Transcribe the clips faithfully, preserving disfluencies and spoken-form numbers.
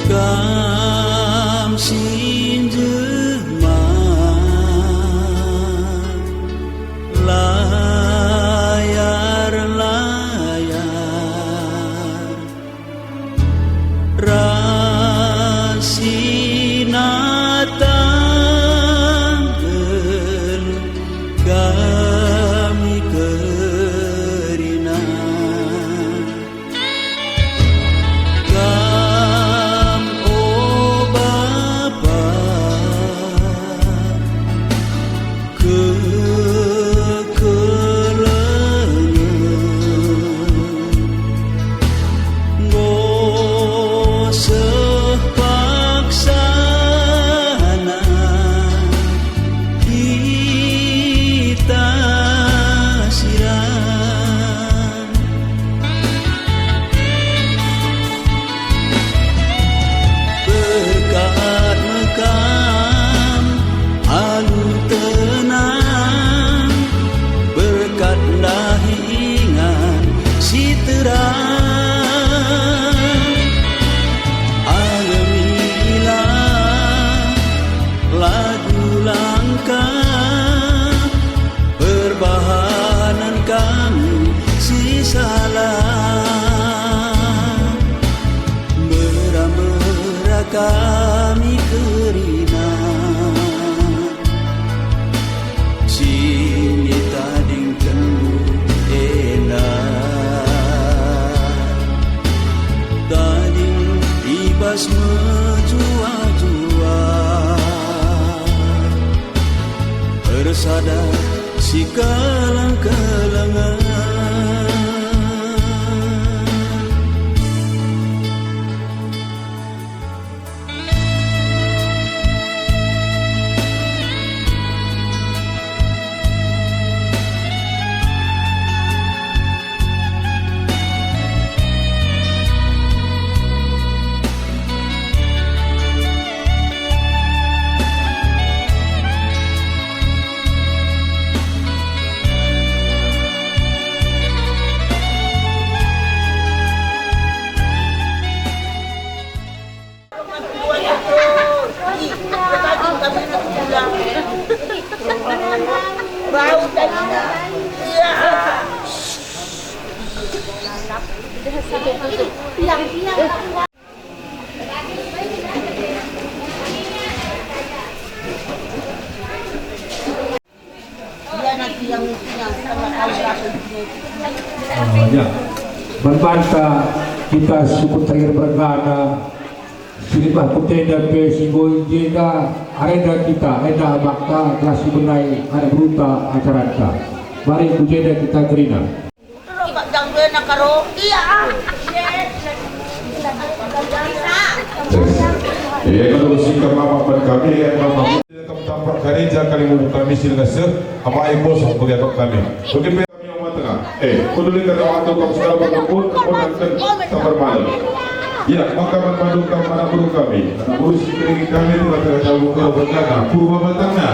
Kam si njema layar-layar, ras si natang geluh kami kerina. Kam, o Bapa, kekelengen enggo seh paksana kita siram. Berkat me kam alu tenang, berkat ndahi ingan si terang. Alemilah lagu langkah perbahanen kami si salah. Mera-mera kami kerina si nitadingkenndu enda. Tading i bas mejuah-juah, ersada sikeleng-kelengen. Ah, ya. Man banta kita sukut terakhir bergana, silipah kutenda pe si enggo i jenda, arenda kita enda bakta gelah sibenai anak berunta acaranta. Mari ku jenda kita kerina. Iya, kalau sikap mama pada kami, ya, mama. Tampak gereja kami membuka misi dengan seh, ama ai bos bagi atok kami. Oke, pe kami Uma Tengah. Eh, peduli kata waktu kamu segala berkumpul, kamu nanti sambar malam. Ya, maka memandu kamu anak buru kami. Anak buru si keringi kami, tengah-tengah jauh berkata, Purba Batangna.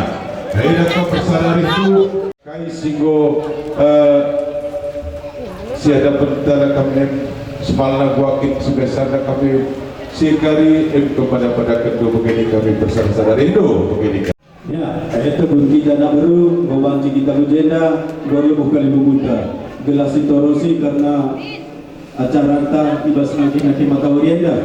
Hei, datang bersadar itu. Kai si enggo, eh, si ada pentala kami, semalna guakin, si biasana kami, si kari, em, kepada-pada kendo begini kami bersama-sama rindu begini. Ya, eh, tebun kita anak beru, enggo banci kita ku jenda, enggo lebuh kali bubuta. Gelah si torusi karena acaranta i bas nangki-nangki mata wari enda.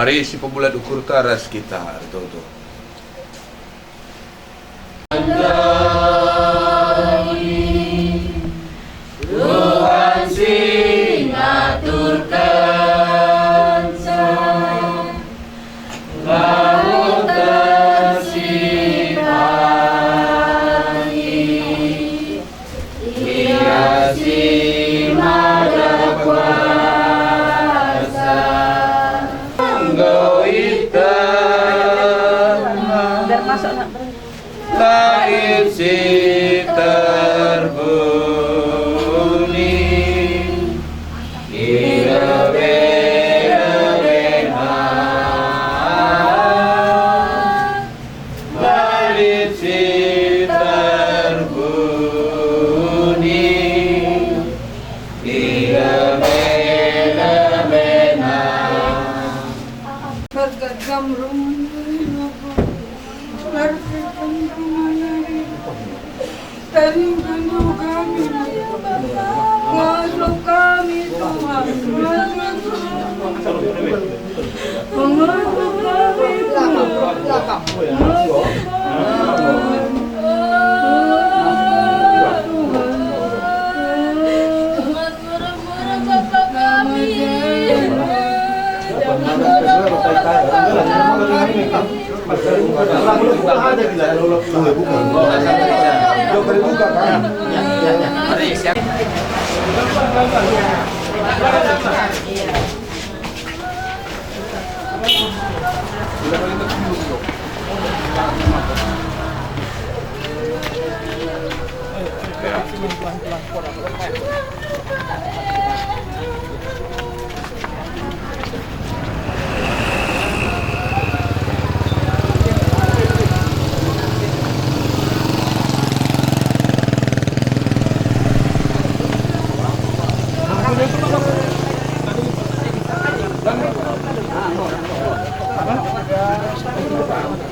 Mari sipebulat ukurta ras kita ertoto. Kam rum, taringkendu kami, ngasup kami, Tuhan, ngasup kami, Tuhan, ngasup kami, Tuhan.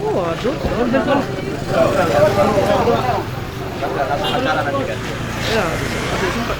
Waduh, ya, sempat.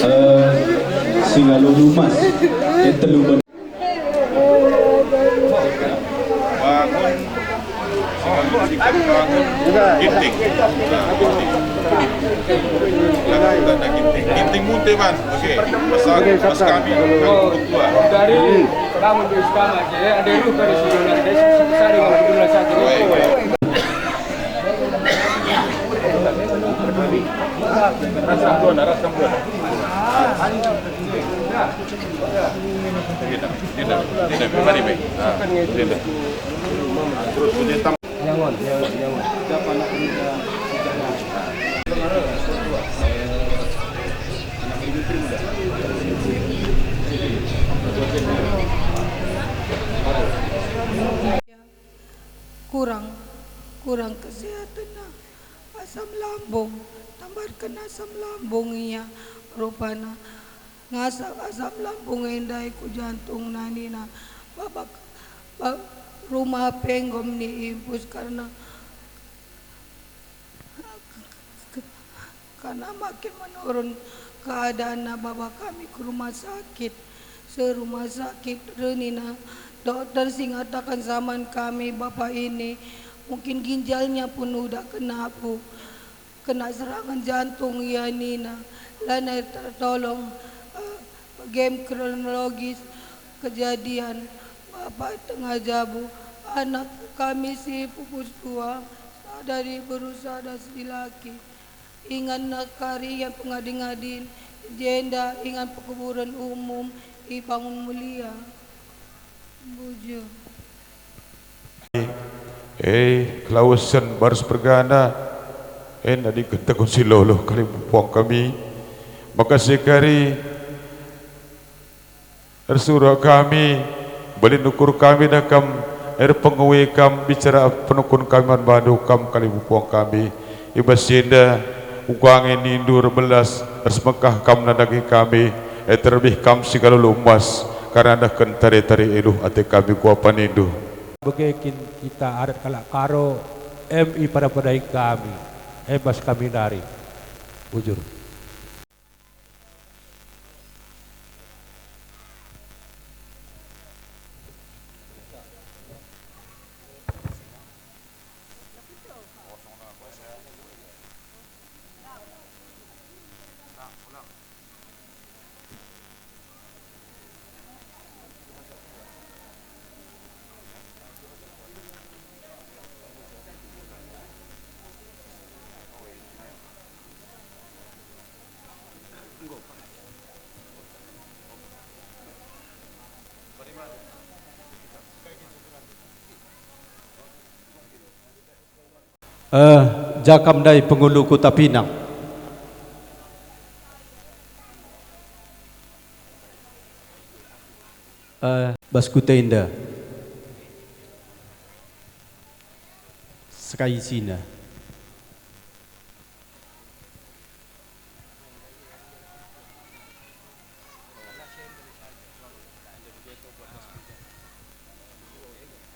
Eh, si ngalo rumas, eh, telu ben- Bangun. Sikap, sikap bangun. Ginting. Nah, ginting. Lagu tanda ginting. Ginting munte, Ban. Oke. Masa, Oke, mas kami, kami tua. Dari bangun di istana, ya, ada ruh dari sini, dari sini, dari sini, dari sini. Baik, baik. Rasam dua, rasam dua. Mari, mari. Ah, terus. Kurang, kurang kesehatenna. Asam lambung, tambarken asam lambung ia, rupana ngasak asam lambung enda ku jantung nanina. Babak, ba-, rumah penggom ni impus karena, karena makin menurun keadaanna, bawa kami ke rumah sakit. Serumah sakit reh nina dokter si ngatakan zaman kami bapa ini mungkin ginjalnya pun udah kena, Bu. Kena serangan jantung ia nina. Lanai tertolong, eh, bage kronologis kejadian. Bapa tengah jabu, anak kami si pupus dua, sada diberu sada si laki. Ingan kari ia pengadi-ngadin, jenda ingan pekuburen umum ibangun mulia. Bujur. Eh, kelawesen barus mergana, eh, nadingken tekun si lolo kalibupuang kami. Maka sekari ersurak kami, bali nukur kami dah kam, erpengui kam bicara penukun kami man bandu kam kalibupuang kami. I bas si enda, uga nge nindu erbelas, ersemekah kam nandangi kami, eh, terlebih kam si ngalo lumas, kerna nehken tare-tare iluh ate kami kuapa nindu. Bage kin kita adat kalak Karo, em ipada-padai kami, em bas kami nari. Bujur. Eh, ja kam ndai pengulu Kuta Pinang. Eh, bas kuta enda. Sekai sina.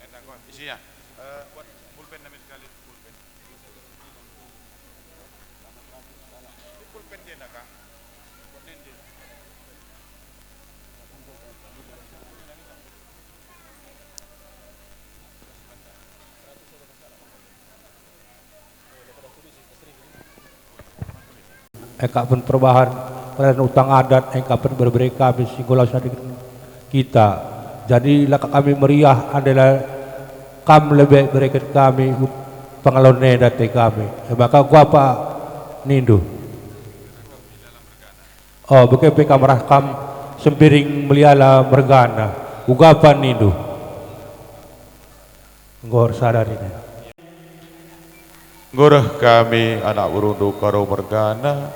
Enda kon, isinya. Eh, buat pulpen namit sekali, pulpen. Pulpen dia nak, Kak? Buat nende. Engkapen perbahan perbahan utang adat, engkapen bere-bere kami si enggo lawes nadi kita. Jadi la kami meriah, andela kam lebe bereken kami pengalon enda ate kami. E maka kuapa nindu. O, bage pe kam arah kam sempiring meliala mergana. Uga pa nindu. Enggo ersada nina. Enggo reh kami anak berundu Karo mergana,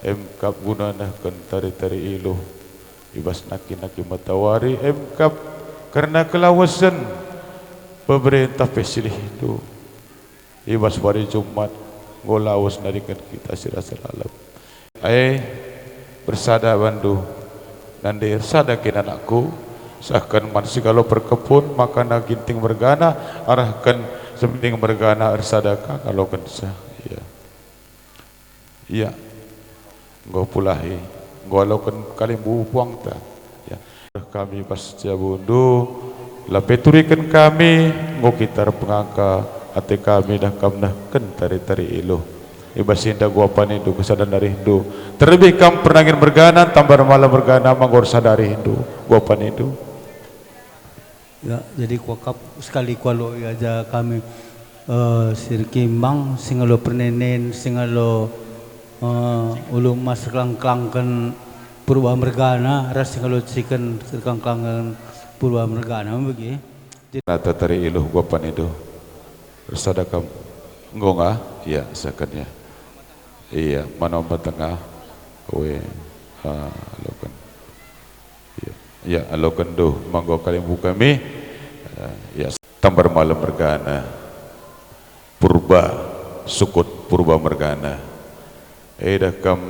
emkap guna nehken tari-tari iluh i bas naki-naki matawari, emkap kerna kelawesen pemerentah pe silihndu. I bas wari Jumat enggo lawes nariken kita si rasa lalap. Ai, bersada bandu. Nande ersada kin anakku, sehken man si ngalo perkepun, maka na Ginting mergana, arahken Seminting mergana ersada ka ngalokenca. Ia. Ia. Enggo pulahi, enggo aloken kalimbubu puangta. Ya. Kami bas jabundu, la pe turiken kami, enggo kita erpengangka ate kami dah kam nehken tari-tari iluh. I bas enda kuapa nindu kesada narihndu. Terlebih kam pernangin mergana, tambar malam mergana, ma enggo ersada arihndu. Kuapa nindu. Ya, jadi kuakap sekali kualo ia ja kami, eh, si erkimbang, si ngalo pernenen, si ngalo, eh, ulu emas erkelang-kelangken perubahan mergana, ras si ngalo ciken erkelang-kelangken Purba mergana bage. Nata tari iluh gua panidu. Ersada kam nggo nga? Iya, second ya. Iya, mana tengah. We, ah, aloken. Iya, iya, aloken duh, manggo kalimbubu kami. Eh, iya, Tambar Malem mergana. Purba, sukut Purba mergana. Idah kam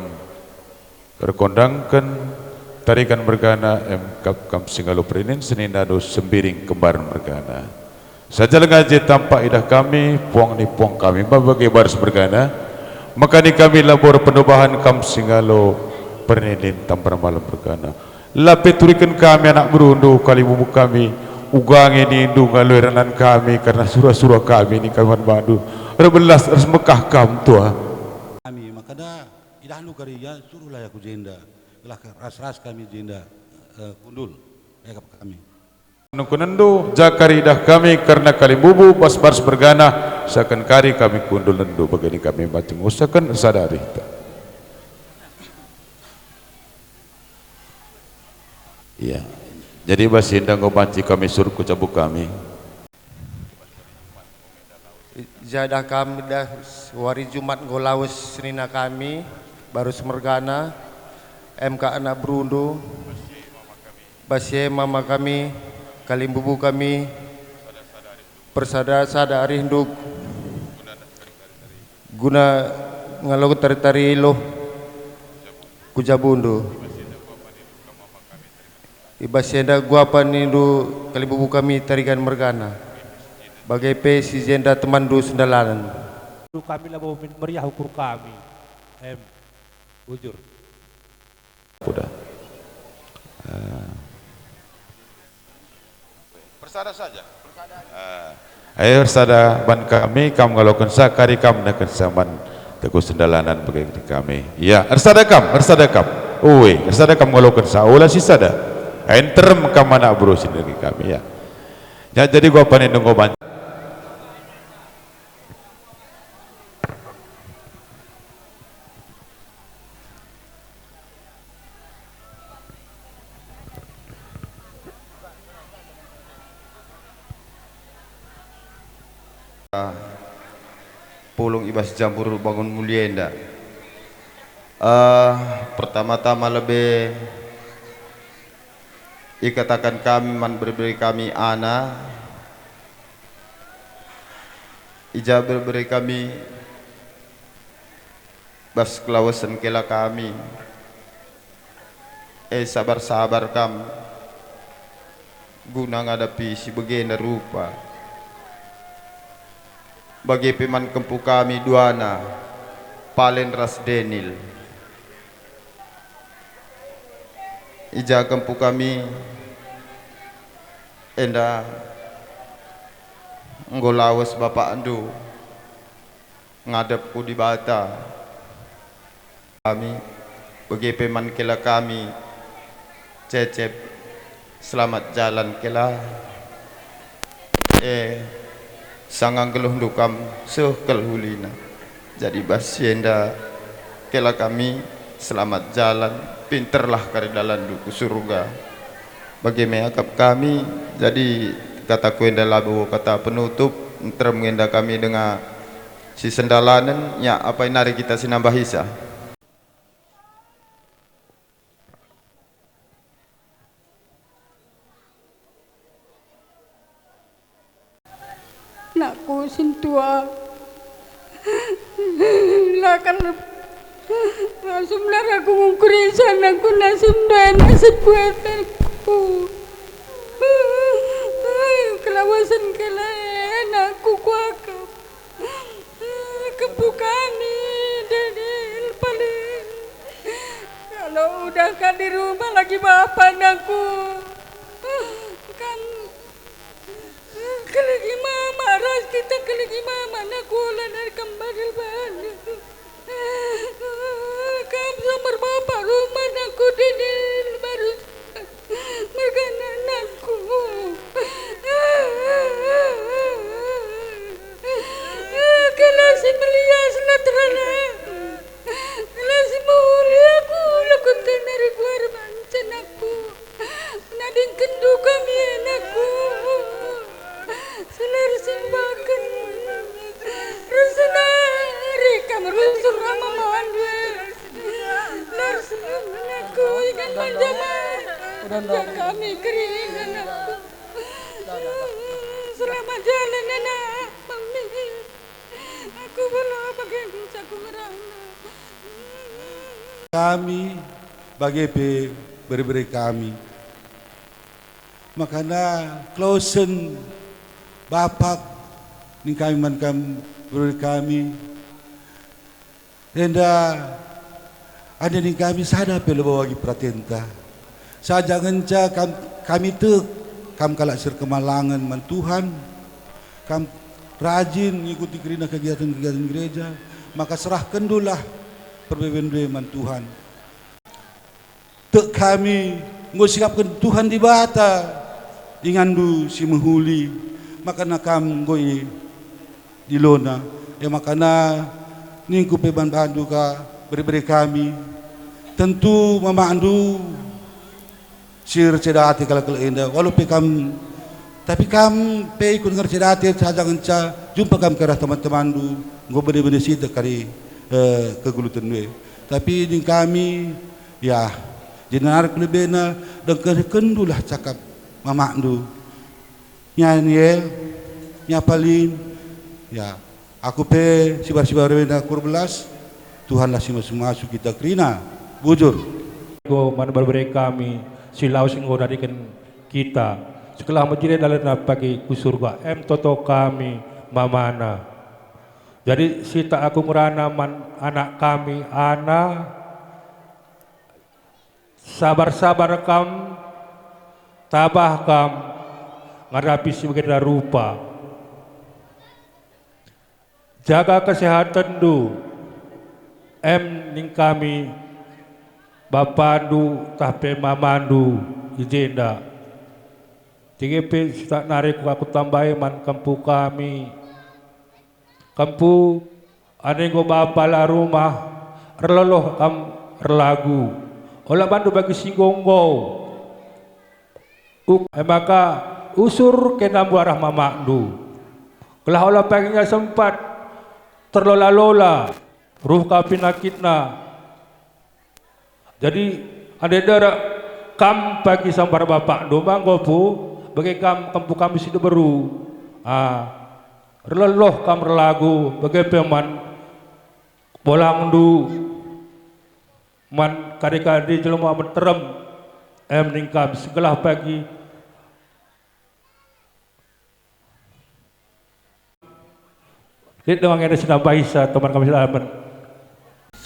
erkondangken tarigan mergana, em kap kam singalo perinin seninandu Sembiring kembar mergana. Saja lenga je tampak idah kami, puang ni puang kami, ma bage baris mergana, maka ni kami labo erpenubahan kam singalo perinin Tambar Malem mergana. La pe turiken kami anak berundu, kalimbubu kami, uga nge nindu ngaloi ranan kami, kerna sura-sura kami ni kami man bandu. Erbelas, ersemekah kam, tua. Kami, maka da, idahndu kari ia, suruhlah ia ku jenda, gelah ras-ras kami jenda, eh, kundul, iakap kami. Nungkunenndu, ja kari idah kami kerna kalimbubu bas baris mergana, saken kari kami kundulenndu, bage ni kami banci ngusaken sada arihta. Iya. Jadi bas enda enggo banci kami surut ku jabu kami. Jadah kami dah wari Jumat enggo lawes senina kami, baris mergana, M K anak berundu, bas e mama kami, kalimbubu kami, persada-sada arihndu, guna ngaloken tari-tari iluh ku jabundu. I bas enda guapa nindu kalimbubu kami tarigan mergana, bage pe si jenda temanndu sendalanen. Kami labo min meriah ukur kami. Em, bujur. Kuda. Eh. Persada saja. Eh. Ayo ersada ban kami, kam ngalokensa, kari kam nekensa man Teguh Sendalanan bagi kami. Ya, ersada kam, ersada kam. Ue, ersada kam ngalokensa, ola sisada. Ayo nterem kam anak beru si neri kami, ya. Ya, jadi guapa nindu enggo banci. Pulung i bas jambur bangun mulia enda. Eh, pertama-tama lebe ikataken kami man bere-bere kami Ana, i ja bere-bere kami bas kelawesen kela kami. E, sabar-sabar kam guna ngadapi si bagenda rupa. Bage pe man kempu kami duana, Palen ras Denil. I ja kempu kami enda enggo lawes bapakndu ngadep ku Dibata. Kami, bage pe man kela kami, Cecep, selamat jalan kela. Eh, sanga nggeluhndu kam seh kal ulina. Jadi bas si enda kela kami, selamat jalan, pinterlah kari dalanndu ku surga. Bage me akap kami, jadi kataku enda labo kata penutup, nterem enda kami denga si sendalanen, nya apai nari kita si nambahisa. Nakku sintua, la kan asum nar aku ngukuri sanangku nasib doa nasib kuatanku. Kelawasan kela anakku kuakap. Kempu kami, Denil, Palen. Kalau udah ka di rumah lagi bapa anakku. Kan kelegi mama, ras kita kelegi mama, anakku, ola nari kam badil bana. Kam sambar bapa rumah anakku, Denil, baru mergana anakku. Kela si melias la terana. Kela si mulia ku laku tenari kuar banca anakku. Nadingkenndu kami Kami kerina. Selamat jalan, anak. Mami. Aku bela bage ngenca ku ngerana. Kami bage pe bere-bere kami. Makana klosen bapak ning kami man kam bere-bere kami. Enda ande ning kami sada pe labo bagi peratenta. Saja ngenca kam, kami tek kam kalak si erkemalangen man Tuhan, kam rajin ngikuti kerina kegiatan-kegiatan gereja, maka serahkenndulah perbebenndu e man Tuhan. Tek kami enggo sikapken Tuhan Dibata inganndu si mehuli, makana kam enggo i- dilona. E makana ningku pe man bandu ka, bere-bere kami, tentu mamakndu si erceda ate kalak-kalak enda, walau pe kam, tapi kam pe ikut ngerceda ate saja ngenca jumpa kam kerah teman-temanndu, enggo bene-bene sitik kari, eh, kegeluhenndu e. Tapi ning kami, ya, jenari kelebena dengkehkenndulah cakap mamakndu. Nya Niel, nya Palin, ya, aku pe sibar-sibar wena kurbelas, Tuhanlah si masu-masu kita kerina, bujur. Enggo man bere-bere kami si lawes enggo nariken kita, sekelah mejile dalanna pagi ku surga, em toto kami mamana. Jadi sita aku ngerana man anak kami, Ana, sabar-sabar kam, tabah kam ngadapi si bagenda rupa. Jaga kesehatenndu, em ning kami bapandu tah pe mamandu i jenda. Dage pe sitik nari ku aku tambai man kempu kami. Kempu, adi enggo bapa la rumah, erleluh kam erlagu. Ola bandu bagi si enggo-enggo. Uk-, e maka usur kenambu arah mamakndu. Gelah ola pagi ia sempat terlola-lola, ruh ka penakitna. Jadi, adi derek kam pagi sambar bapakndu ma enggo pu, bage kam kempu kami si diberu. Ah, erleluh kam erlagu, bage pe man bolangndu, man kade-kade jelma meterem, em ning kam segelah pagi. Lit doang enda si nambahi sa teman kami sidamen.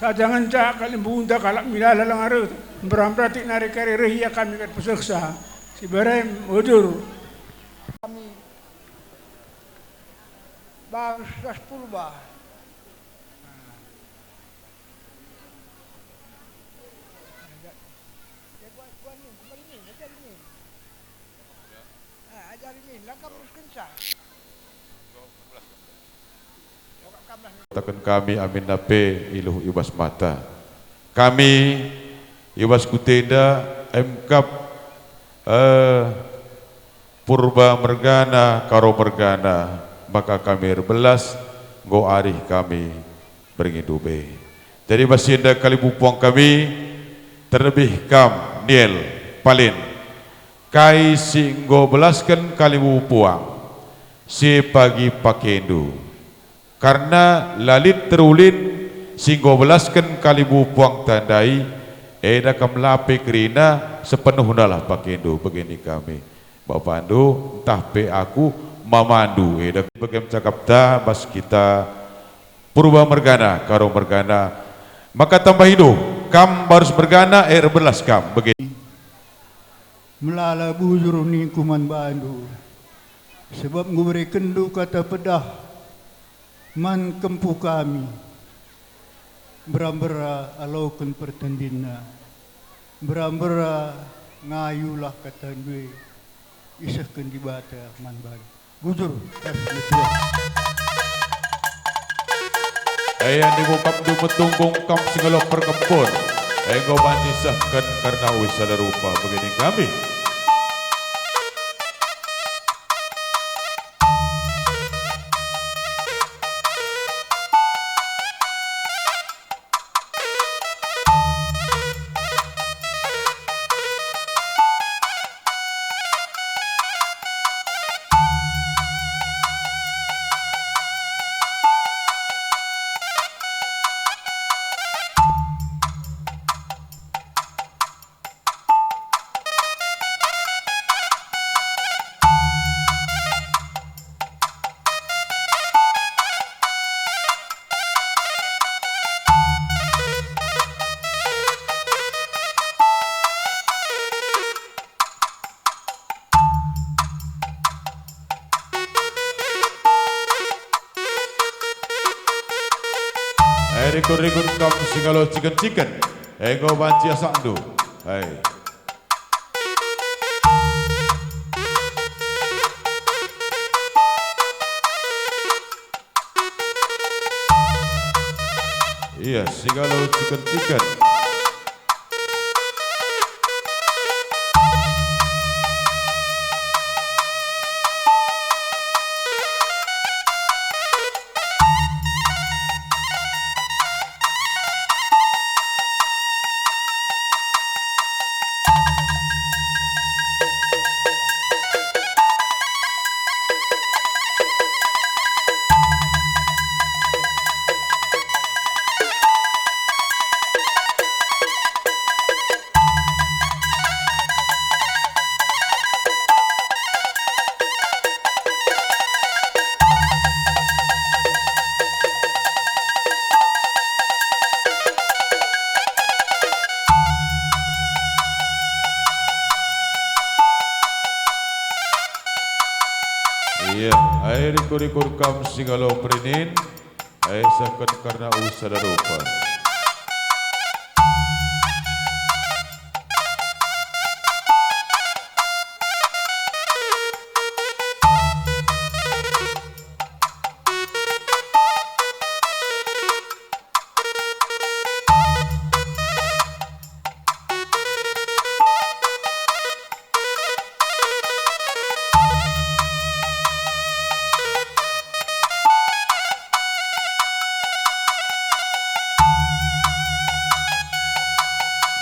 Saja ngenca kalimbunta kalak milala langa reh, mberam-berati nari kari reh ia kami kat peseksa, si berem ujur. Kami bangsa Purba. Kataken kami aminna pe iluh i bas mata. Kami i bas kutenda, emkap, eh, Purba mergana, Karo mergana, maka kami erbelas, enggo arih kami berngindu be. Jadi bas si enda kalimbubu puang kami, terlebih kam, Niel, Palin, kai si enggo belasken kalimbubu puang, si pagi pakendu. Karna la lit terulin si enggo belasken kalimbubu puangta ndai, eda kam la pe kerina sepenuhnalah pakendu, bage ning kami. Bapandu, ntah pe aku mamandu, eda bage cakapta bas kita Purba mergana, Karo mergana. Maka tambahindu, kam barus mergana, e erbelas kam, bage. Melala bujur ningku man bandu, sebab enggo berekenndu kata pedah man kempu kami. Mbera-mbera aloken pertendinna, mbera-mbera ngayulah katandu e isehken Dibata man bandu. Bujur ras metua. Ea, adi enggo kam ndu metunggung, kam si ngelo perkempun, enggo banci isehken kerna uis sada rupa, bage ning kami. Rikut-rikut kam si ngalo ciken-ciken, enggo banci asakndu. Hai. Iya, si ngalo ciken-ciken. Iya, ai rikut-rikut kam si ngalo perinin. Ai sehken kerna uis sada rupa.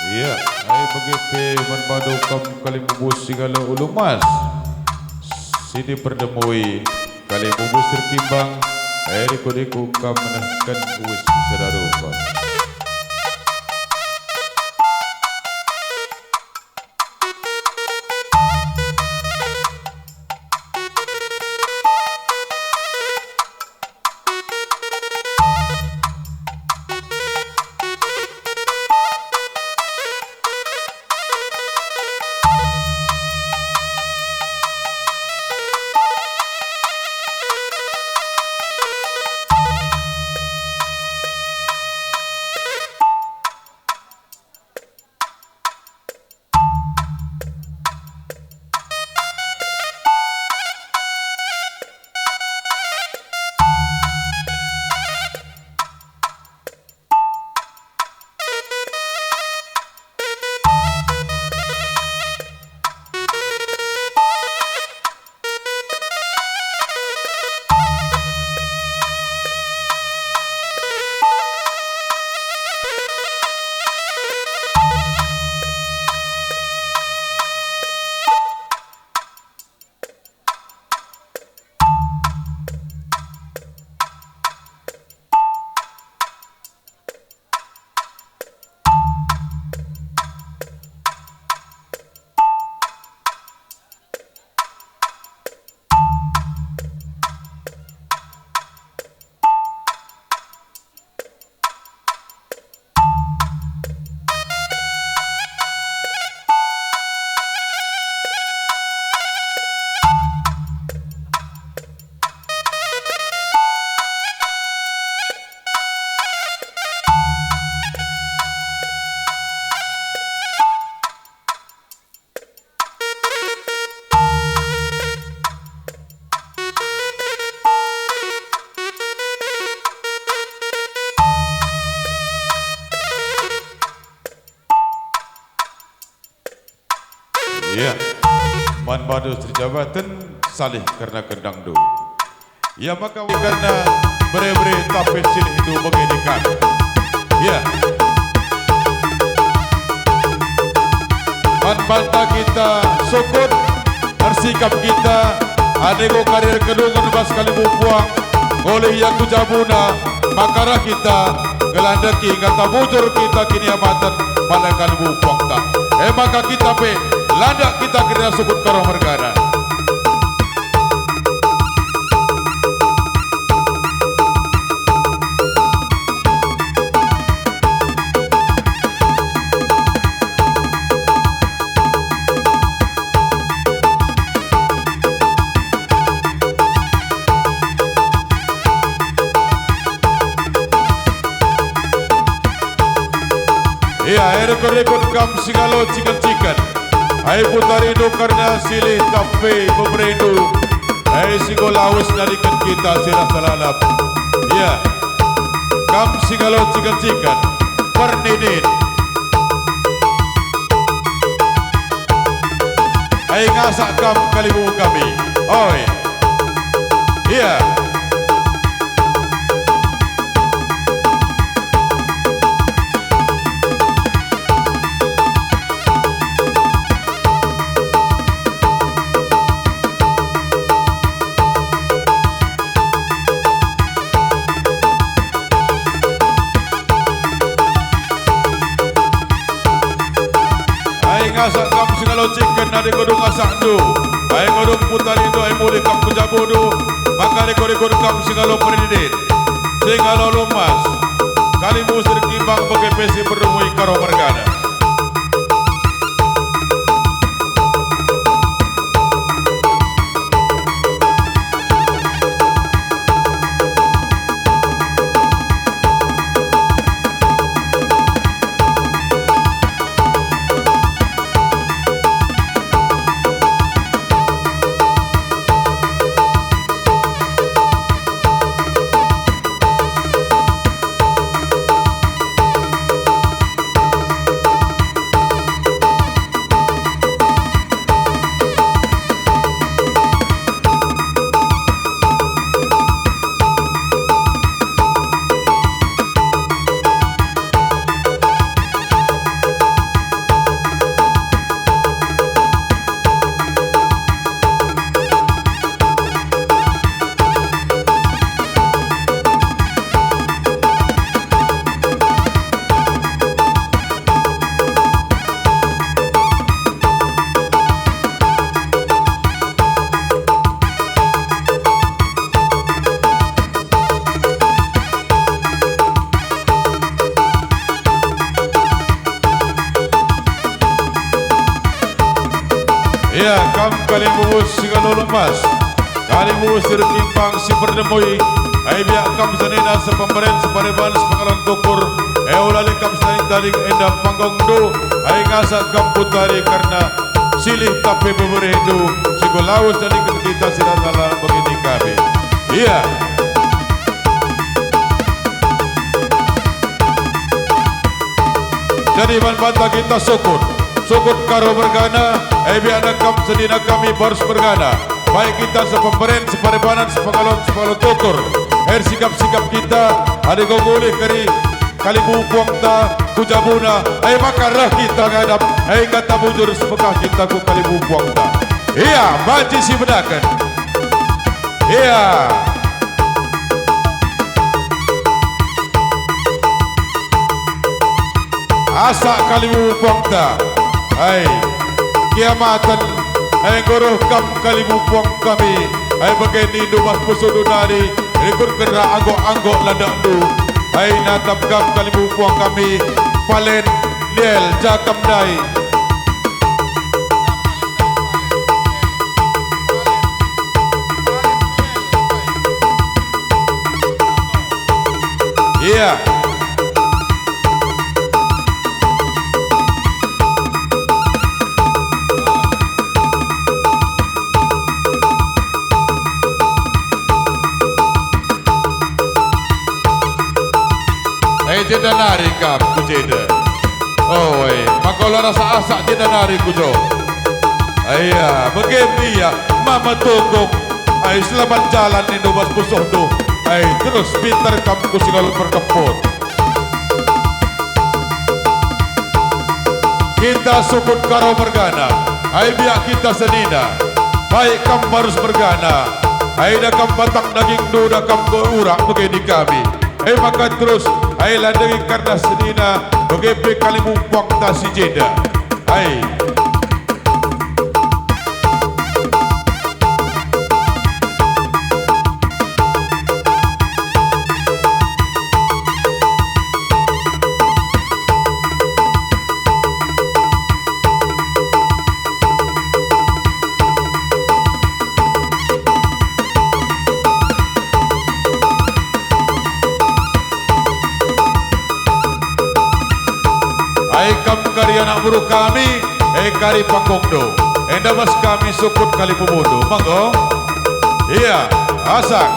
Iya, ai bage pe man bandu kam kalimbubu si ngalo ulu emas. Si diperlemui kalimbubu si erkimbang, ai rikut-rikut kam menehken uis sada rupa. Iya, man bandu Sri Jabaten salih kerna kendangndu. Ia maka kerna bere-bere tapi silih tu bage dekan. Ya. Man banta kita sukut ersikap kita, adi enggo kari erkedungen bas kalimbubu puang, ngulih ia ku jabuna, maka reh kita ngelandeki kata bujur kita kiniamaten man kalimbubu puangta. E maka kita pe landak kita kerina sukut Karo mergana. Rikut-rikut kam si ngalo ciken-ciken. Ai putarindu kerna silih tapi beberendu. Ai si enggo lawes nariken kita si rasa lalap. Ia, kam si ngalo ciken-ciken. Perninin. Ai ngasak kam kalimbubu kami. Oi. Ia. Ai ngasak kam si ngalo ciken, adi enggo dung ngasakndu. Ai enggo dung putarindu, ai mulih kam ku jabundu. Maka rikut-rikut kam si ngalo perninin, si ngalo lumas. Kalimbubu si erkimbang bage pe si peremui Karo mergana. Ia, kam kalimbubu si ngalo lumas, kalimbubu si erkimbang si peremui, ai biak kam senina, sepemberen, separeban, sepengalon tukur, e ula lit kam senina tading enda panggungndu, ai ngasak kam putari kerna silih tapi beberendu, si enggo lawes nariken kita si rasa lalap bage nina kami. Ia. Jadi man banta kita sukut, sukut Karo mergana, e biakna kam senina kami Barus mergana, baik kita sepemberen, separebanan, sepengalon, sepengalon tukur, ersikap-sikap kita, adi enggo mulih kari kalimbubu puangta ku jabuna, e maka reh kita ngadap, e kata bujur sebekah kita ku kalimbubu puangta. Ia, banci sibedaken. Ia. Asak kalimbubu puangta. Ai, kiamaten, ai enggo reh kam kalimbubu puang kami, ai bage nindu bas pusuhndu nari, rikutken ras anggok-anggok landakndu, ai natap kam kalimbubu puang kami, Palen, Niel, Jakam ndai. Ia. E, jenda nari kam ku jenda. Oi, maka ola rasa asak jenda nari ku jo. Ia, bage pe ia, mama tunggung. Ai, selamat jalan nindu bas pusuhndu. Ai, terus pinter kam ku si ngalo perkempur. Kita sukut Karo mergana, ai biak kita senina. Baik kam Barus mergana, ai da kam batang dagingndu, da kam enggo urak bage nina kami. E maka terus, ai landengi kerna senina, bage pe kalimbubu puangta si jenda. Ai. Ai kam Guru kami, e kari pangkungndu, enda bas kami sukut kalimbubundu, manggo? Ia, asak.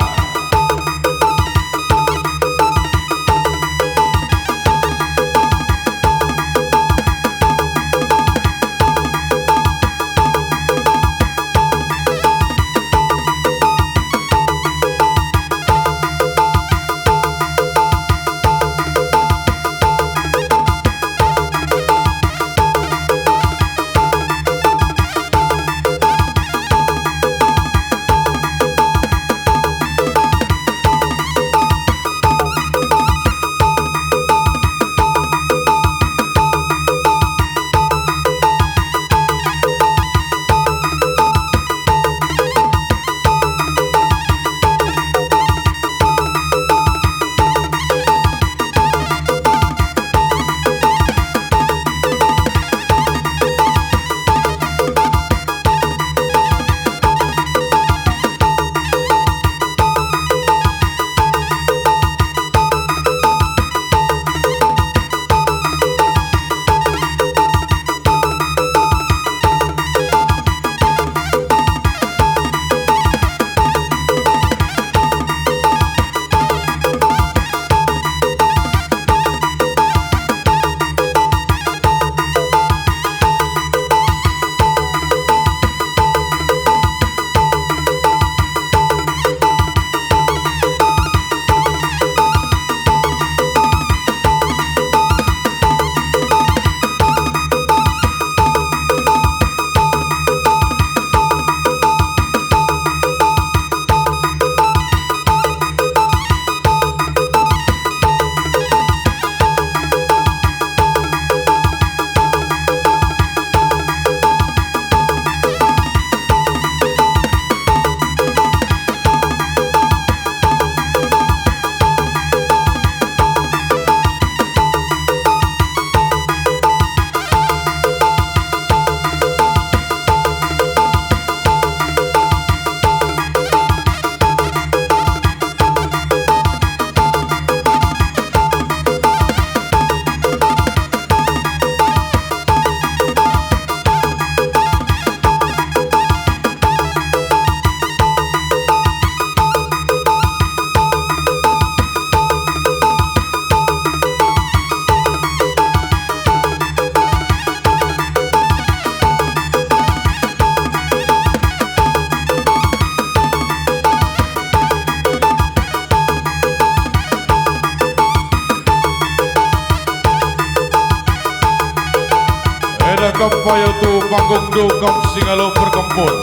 Enda kam payo tu pangkungndu kam si ngalo perkempun.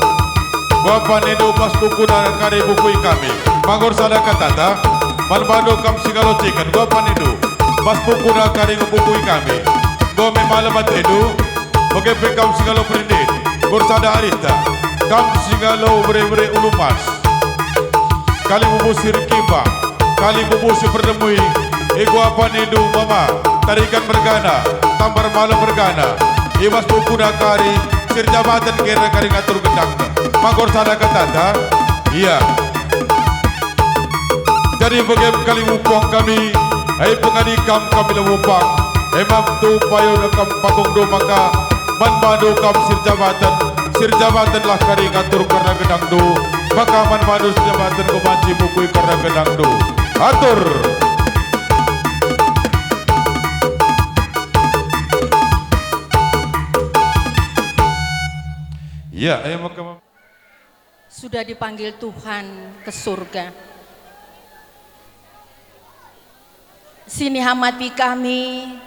Kuga panindu bas bukuna kari bukui kami. Manggo ersada katata, man bandu kam si ngalo ciken. Kuga panindu bas bukuna kari ngebukui kami. Enggo me malem atendu, bage pe kam si ngalo perindin. Enggo ersada arihta, kam si ngalo bere-bere ulu emas. Kalimbubu si erkimbang, kalimbubu si perdemui, e kuga panindu mama, tarikan mergana, tambar malem mergana, i bas bukuna kari, si erjabaten kera kari ngatur gendangna. Manggo ersada katata? Ia. Jadi bage me kalimbubu kami, ai pengadi kam kami labo pang, e maka tu payo kam pangkungndu maka man bandu kam si erjabaten, si erjabatenlah kari ngatur kerna gendangdu, maka man bandu si erjabaten enggo banci bukui kerna gendangdu. Atur. Ya, ayo maka. Sudah dipanggil Tuhan ke surga. Si nihamati kami,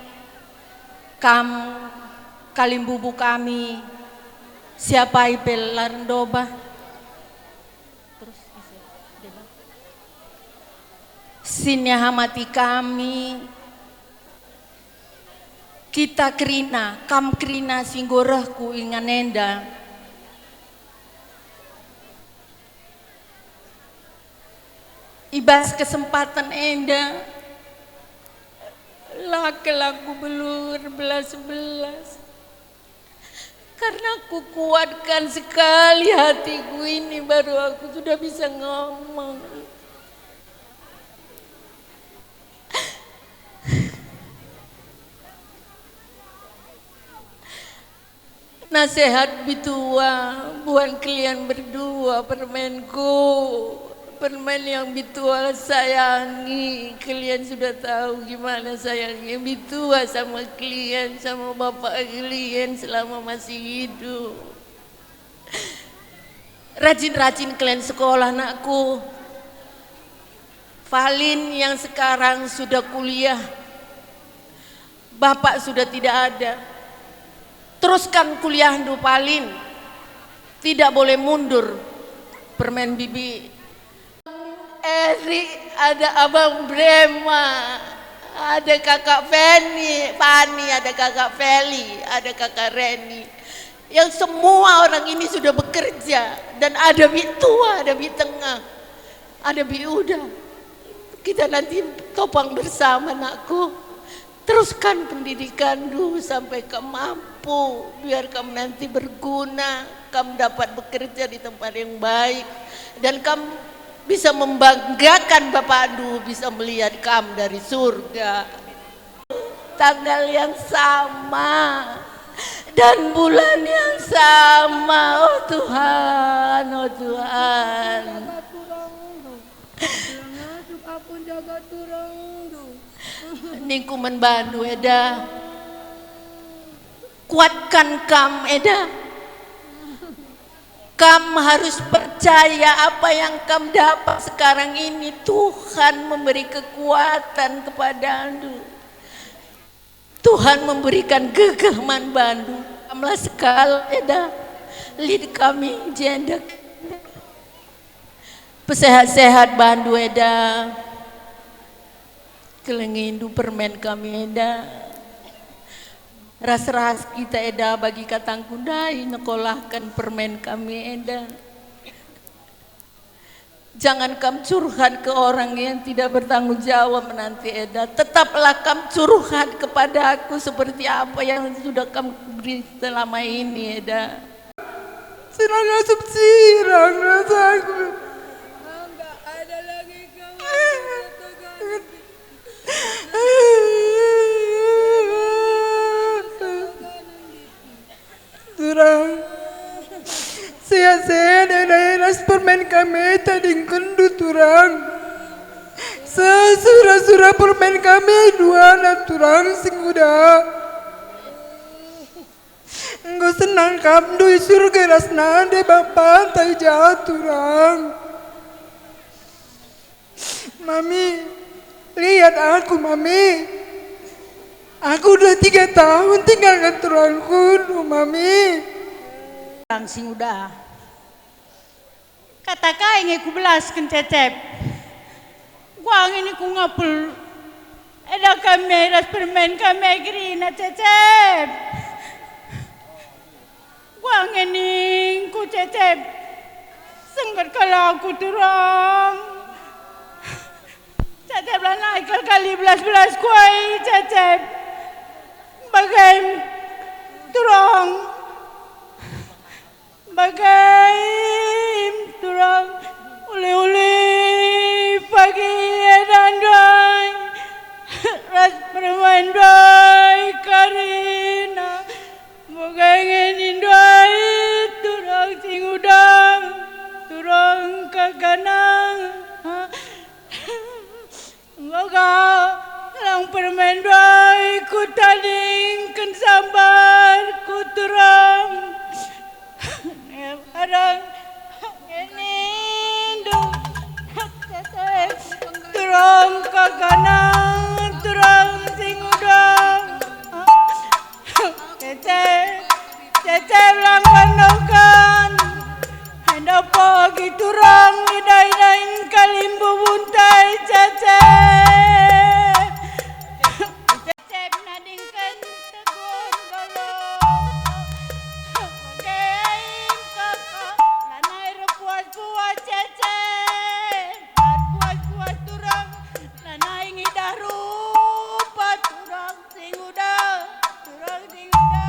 kam kalimbubu kami, siapai pe la erndobah. Terus, si nihamati kami, kita kerina, kam kerina si enggo reh ku ingan enda. I bas kesempatan enda, la kel aku belu erbelas-belas, karena kukuatkan sekali hatiku ini, baru aku sudah bisa ngomong. Nasehat bitua, buat kalian berdua permenku. Permen yang bitua sayangi, kalian sudah tahu gimana sayangnya bitua sama kalian, sama bapak kalian selama masih hidup. Rajin-rajin kalian sekolah, nakku. Falin yang sekarang sudah kuliah, bapak sudah tidak ada. Teruskan kuliahndu, Falin. Tidak boleh mundur. Permen bibi. Eri, ada Abang Brema, ada Kakak Feni, Fani, ada Kakak Feli, ada Kakak Reni. Yang semua orang ini sudah bekerja dan ada bitua, ada bitengah, ada biuda. Kita nanti topang bersama, nakku. Teruskan pendidikanmu sampai kam mampu, biar kam nanti berguna, kam dapat bekerja di tempat yang baik, dan kam bisa membanggakan bapakmu, bisa melihat kam dari surga. Tanggal yang sama dan bulan yang sama, oh Tuhan, oh Tuhan. Jaga turangndu. Jaga turangndu. Ningku man bandu eda. Kuatkan kam eda. Kam harus percaya apa yang kam dapat sekarang ini, Tuhan memberi kekuatan kepadandu. Tuhan memberikan gegeh man bandu. Kamlah sekalak eda. Lit kami jenda. Pesehat-sehat bandu eda. Kelengindu permen kami eda. Ras-ras kita eda bagi katangku ndai nekolahken permen kami enda. Jangan kam curhat ke orang yang tidak bertanggung jawab nanti eda. Tetaplah kam curhat kepada aku seperti apa yang sudah kam beri selama ini eda. Senang asup sirang rasaku. Enggak ada lagi kamu. Turang. Sehat-sehat enda ras permen kami tadingkenndu, Turang. Sesura-sura permen kami duana, Turang, sing uda. Enggo senang kam ndai surga ras nande bapa tai ja, Turang. Mami, lihat aku, Mami. Aku udah tiga tahun tinggalkan turangku, Mami. Turang sing uda. Kata kai nge kubelasken, Cecep? Kuga nge ni kungepul. Eda kami ras permen kami kerina, Cecep. Kuga nge ningku, Cecep. Sengget kal aku, Turang. Cecep, lanai kal kali belas-belas kuai, Cecep. Bagaim, Turang. Bagaim, Turang, uli-uli pagi enda ndai, ras permen ndai kerina. Bagai nge ni ndai, Turang sing uda, Turang kakana. Enggo ka lang permen ndai kutadingken sambar ku turang. Arang nindu, Turang kakana, Turang sing uda. Cecep, Cecep lang wanungkan. Enda pagi Turang idai-dain kalimbubu ndai, Cecep. Cecep nadingken tegun galo. Keim kaka lanai erpuas-puas, Cecep. Erpuas-puas Turang lanai ngidah rupa Turang. Sing uda, Turang sing uda.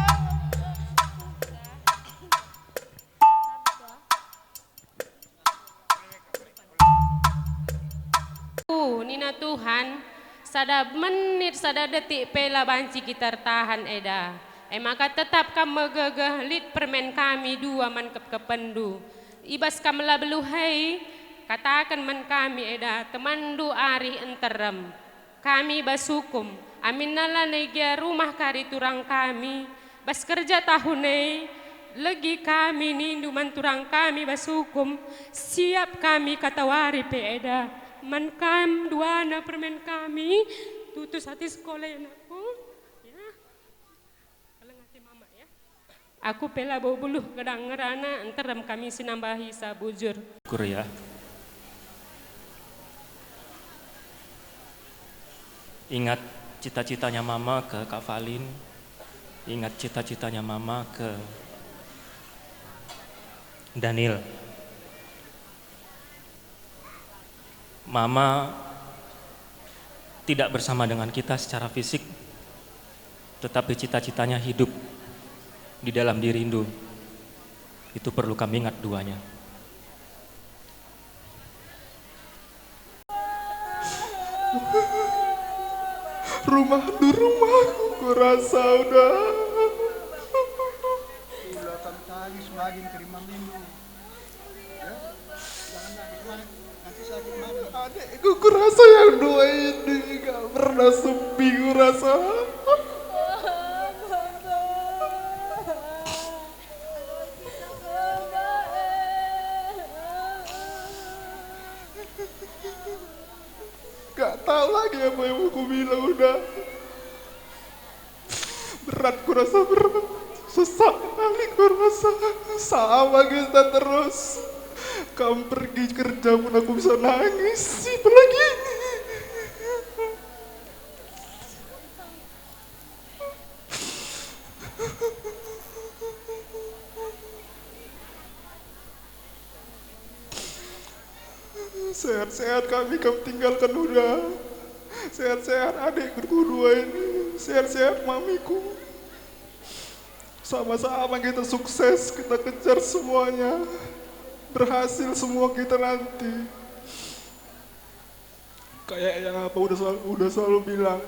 Uh, nina Tuhan, sada menit, sada detik pe la banci kita ertahan eda. E maka tetap kam megegeh lit permen kami dua man kepkepenndu. I bas kam la beluh e, kataken man kami eda temanndu arih nterem. Kami bas ukum, aminna lanai gia rumah kari turang kami, bas kerja tahun e, legi kami nindu man turang kami bas ukum, siap kami katawari pe eda. Man kam duana permen kami, tutus ate sekolah anakku, ya. Keleng ate mama, ya. Aku pe labo beluh gedang ngerana, nterem kami sinambahi sabujur. Kur, ya. Ingat cita-citanya mama ke Kak Valin. Ingat cita-citanya mama ke Daniel. Mama tidak bersama dengan kita secara fisik, tetapi cita-citanya hidup di dalam dirindu. Itu perlu kami ingat duanya. Rumahndu rumahku, kurasa udah. Ula kam tangis magin terima minum. Ya, jangan nangis, Mak. Nanti sakit mata. Adikku, kurasa yang dua ini gak pernah sepi, kurasa. Gak tahu lagi apa yang mau kubilang, udah. Berat kurasa, berat. Sesak kali kurasa. Sama kita terus. Kam pergi kerja pun aku bisa nangis. Apalagi ini. Sehat-sehat kami kam tinggalkan, udah. Sehat-sehat adikku dua ini. Sehat-sehat mamiku. Sama-sama kita sukses, kita kejar semuanya. Berhasil semua kita nanti. Kayak yang apa udah selalu, udah selalu bilang,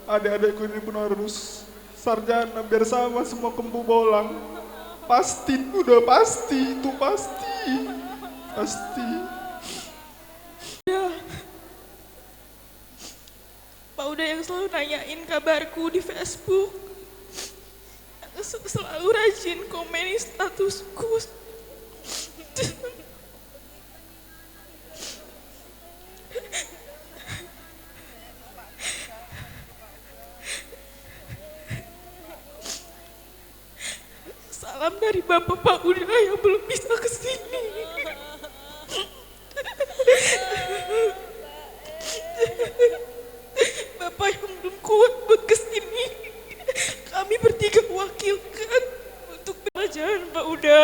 adik-adikku ini pun harus sarjana biar sama semua kempu bolang. Pasti, udah pasti, itu pasti. Pasti. Ya. Pak Uda yang selalu nanyain kabarku di Facebook. Yang se-, selalu rajin komen di statusku. Salam dari Bapak Pak Uda yang belum bisa ke sini. Bapak yang belum kuat buat ke sini. Kami bertiga wakilkan untuk pelajaran Pak Uda.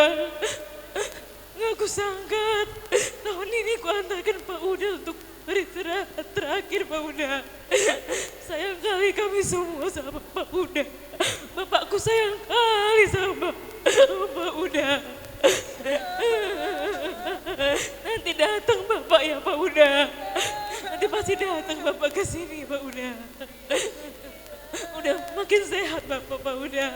Ngaku sangkat. Tahun ini kuantarkan Pak Uda untuk hari tera-, terakhir, Pak Uda. Sayang kali kami semua sama Pak Uda. Bapakku sayang kali sama Pak Uda. Nanti datang Bapak ya, Pak Uda. Nanti pasti datang Bapak ke sini, Pak Uda. Udah makin sehat Bapak, Pak Uda.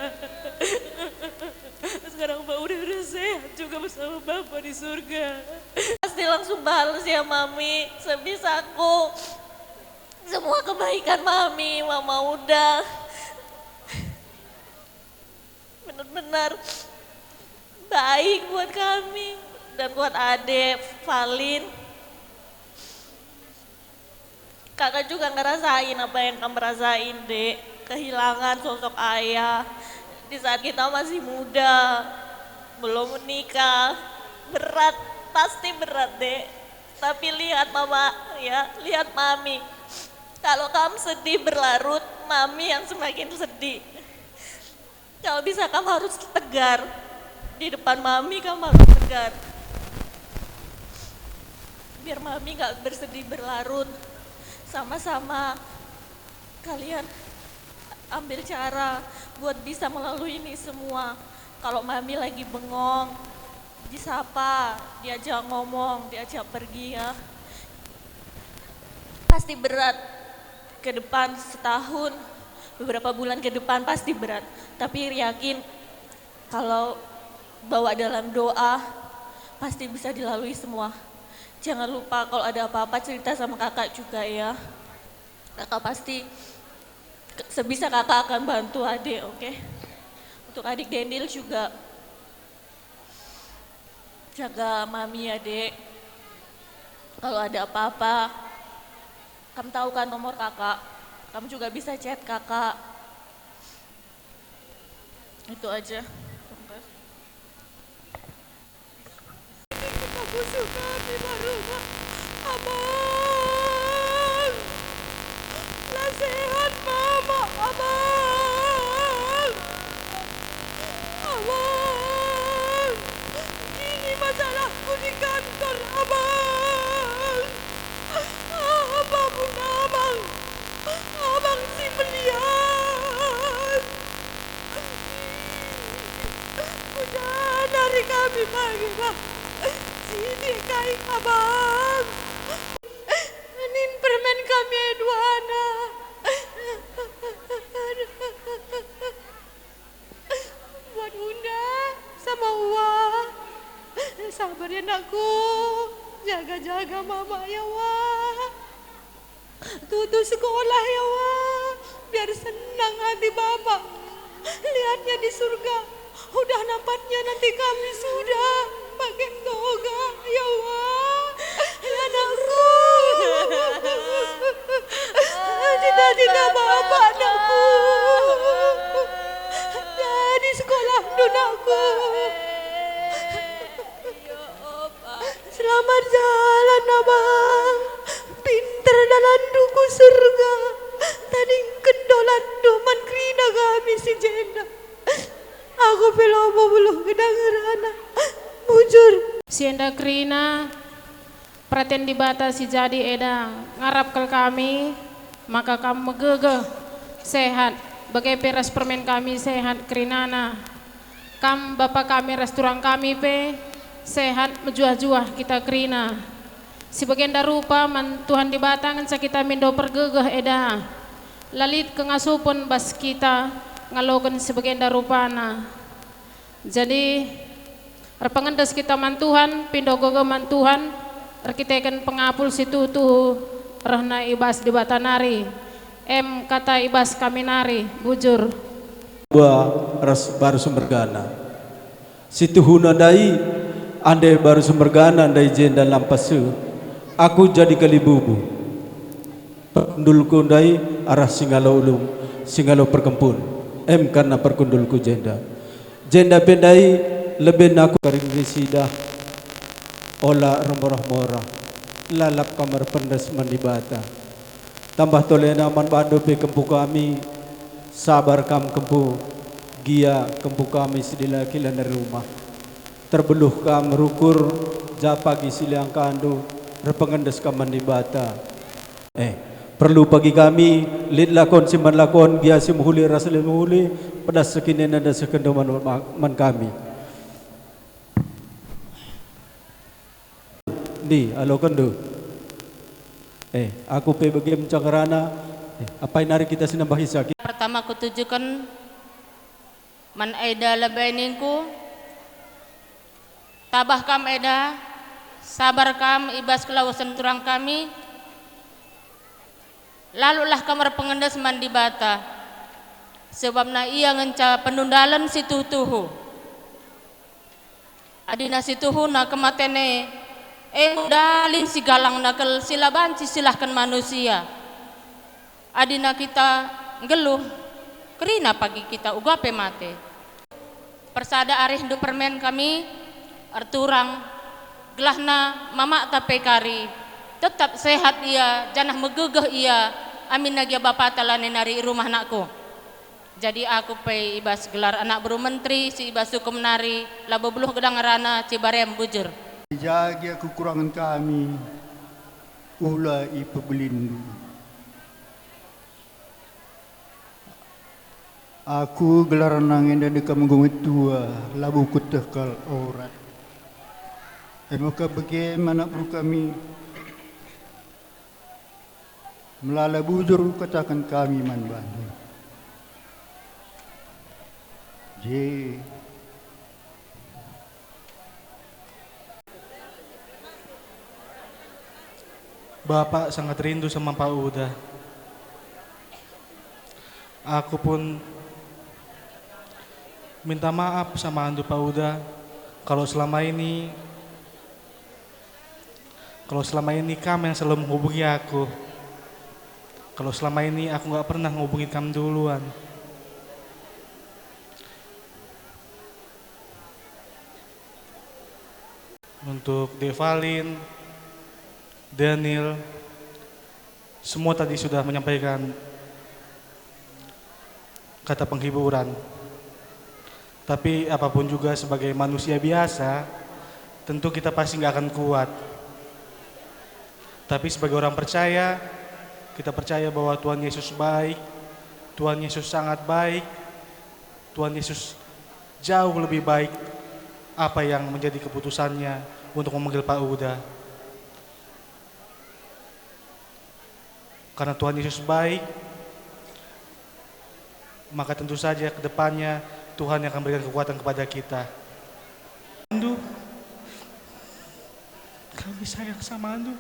Sekarang Pak Uda udah sehat juga bersama Bapak di surga. Pasti langsung bales ya, Mami, sebisaku. Semua kebaikan Mami, Mama Uda. Benar-benar baik buat kami dan buat Ade, Valin. Kakak juga ngerasain apa yang kamu rasain, Dek. Kehilangan sosok ayah di saat kita masih muda, belum menikah. Berat, pasti berat, Dek. Tapi lihat Mama, ya, lihat Mami. Kalau kamu sedih berlarut, Mami yang semakin sedih. Kalau bisa, kamu harus tegar. Di depan Mami, kamu harus tegar. Biar Mami nggak bersedih berlarut. Sama-sama kalian ambil cara buat bisa melalui ini semua. Kalau Mami lagi bengong, disapa, diajak ngomong, diajak pergi ya. Pasti berat ke depan setahun. Beberapa bulan ke depan pasti berat, tapi yakin kalau bawa dalam doa, pasti bisa dilalui semua. Jangan lupa kalau ada apa-apa, cerita sama kakak juga ya. Kakak pasti ke-, sebisa kakak akan bantu adik, oke? Untuk adik Dendil juga, jaga mami ya, Dek. Kalau ada apa-apa, kamu tahu kan nomor kakak? Kamu juga bisa chat kakak. Itu aja. Terima kasih. Kita musuh kami baru, Pak. Abang! La sehat mama, Abang! Abang! Ini masalahku di kantor, Abang! Apapun Abang, Abang si melihat. Kuda nari kami pagi, Bang. Sitik kai, Abang. Nin permen kami e duana. Buat Unda sama Uwa. Sabar ya, nakku. Jaga-jaga mama ya, Wa. Tutu sekolah ya, Wa. Biar senang hati Bapak. Lihatnya di surga. Udah nampatnya nanti kami sudah. Makin toga ya, Wa. Ya, nakku. Cita-cita Bapak, nakku. Jadi sekolah, nakku. Selamat jalan, Abang. Pinter dalanndu ku surga. Tadingken dolanndu man kerina kami si jenda. Aku pe labo beluh gedang ngerana. Bujur. Si enda kerina, peraten Dibata si jadi eda ngarap kal kami, maka kam megegeh, sehat, bage pe ras permen kami sehat kerinana. Kam bapa kami ras turang kami pe sehat, mejuah-juah kita kerina. Si bagenda rupa man Tuhan Dibata ngenca kita mindo pergegeh eda. La lit kengasupen bas kita ngaloken si bagenda rupana. Jadi, erpengendes kita man Tuhan, pindo gegeh man Tuhan, erkiteken pengapul si tuhu-tuhu rehna i bas Dibata nari, em kata i bas kami nari, bujur. Uwa ras baru si mergana. Si tuhuna ndai, ande baru si mergana ndai jenda lampas seh, aku jadi kalibubu. Perkundulku ndai arah si ngalo ulung, si ngalo perkempun, em kerna perkundulku jenda. Jenda pe ndai leben aku karing risidah, ola ermorah-morah, lalap kam erpendes man Dibata. Tambah tolena man bandu pe kempu kami, sabar kam kempu, gia kempu kami si dilaki la nari rumah. Terbeluh kam rukur, ja pagi si liangkandu, erpengendes kam man Dibata. Eh, perlu pagi kami, lit lakon si man lakon, gia si mehuli ras lit mehuli, pedas sekinen enda sekendo man, man kami. Ndi, alokenndu. Eh, aku pe bage ngenca ngerana. Eh, apai nari kita si nambahisa? Pertama kutujuken man eda lebe ningku, tabah kam eda, sabar kam i bas kelawesen turang kami, lalulah kam erpengendes man Dibata, sebabna Ia ngenca penundalen si tuhu-tuhu. Adina si tuhuna kematen e, e me dalan si galangna kal si la banci silahken manusia. Adina kita nggeluh, kerina pagi kita uga pe mate. Persada arihndu permen kami, erturang, gelahna mamakta pe kari, tetap sehat ia, janah megegeh ia, aminna gia bapata lanai nari i rumah nakku. Jadi aku pe i bas gelar anak beru menteri si i bas hukum nari, labo beluh gedang ngerana, Cibarem bujur. Jagi aku kurangen kami, ula ipebelindu. Aku gelarna ngenda deka menggo metua, labo kueteh kal orat. E maka bage man anak beru kami, melala bujur kataken kami man bandu. Ye. Bapak sangat rindu sama Pak Uda. Aku pun minta maaf sama andu Pak Uda, kalau selama ini, kalau selama ini kam yang selalu menghubungi aku. Kalau selama ini aku nggak pernah ngubungin kam duluan. Untuk Devalin, Daniel, semua tadi sudah menyampaikan kata penghiburan. Tapi apapun juga, sebagai manusia biasa, tentu kita pasti nggak akan kuat. Tapi sebagai orang percaya, kita percaya bahwa Tuhan Yesus baik, Tuhan Yesus sangat baik, Tuhan Yesus jauh lebih baik apa yang menjadi keputusannya untuk memanggil Pak Uda. Karena Tuhan Yesus baik, maka tentu saja ke depannya Tuhan yang akan memberikan kekuatan kepada kita. Andu, kami sayang sama Andu.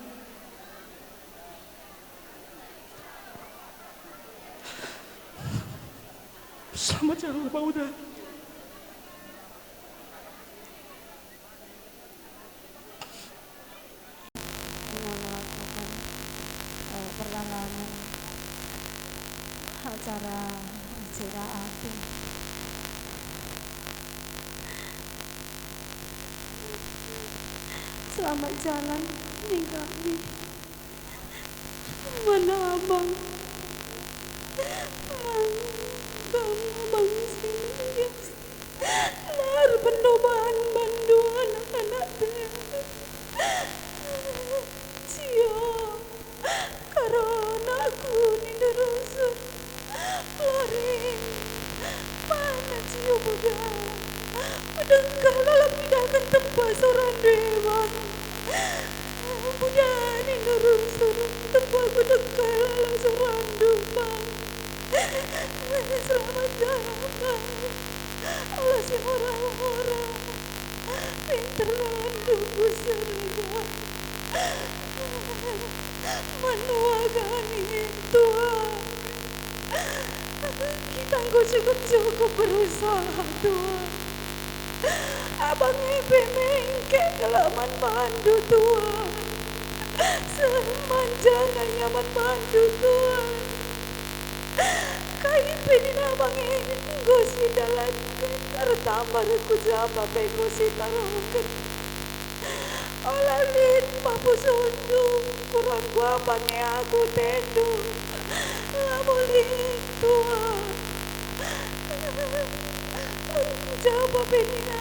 Selamat jalan, Pak Uda. Mengatakan, eh, perlawanan acara Cira Api. Selamat jalan, ning kami. Mana abang? Mang, bang, abang si mulia. Lar pendoban bandu anak-anak te. Cio, karo anakku nindu rusur. Lari, mana cio buda? Bedengkah lalap ngidaken tempa sorandu e, bang. Buda nindu rusur, tempa bedengkah lalap sorandu, bang. Selamat jalan, bang. Allah si hora-hora. Pinter landu ku surga. Menua kami, Tuhan. Kita enggo cukup-cukup berusaha, Tuhan. Abang e pe mengke kelak man bandu, Tuhan. Seh man janah ia man bandu, Tuhan. Kai pe nina abang e enggo sidalanken, ertambah reh ku japa pe enggo sitaruhken. Ola lit papusuhndu, kurang kuapa nge aku tendu. Labo lit, Tuhan. Ku japa pe nina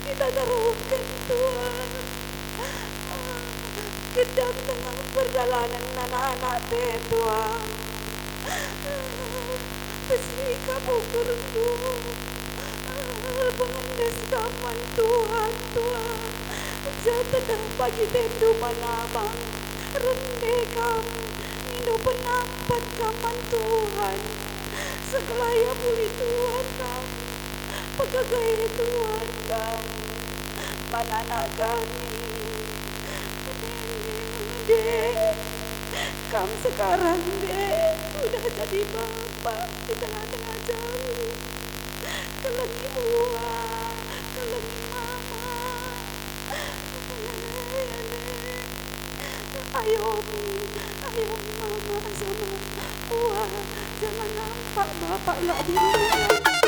kita taruhken, Tuhan. Gedang tengah perdalanen anak-anak te, Tuhan. Pesi kam ukurndu. Pengendes kam man Tuhan, Tuhan. Jateda pagi tendu man abang. Rende kam, nindu penampat kam man Tuhan. Sekelaya puli Tuhan kam. Pegagai Tuhan kam. Man anak kami. Dek, kam sekarang, Dek, udah jadi bapak di tengah-tengah jalan. Kelengi ua, kelengi mama. Ayomi, ayomi mama sama ua, jangan nampak bapak lak di rumah.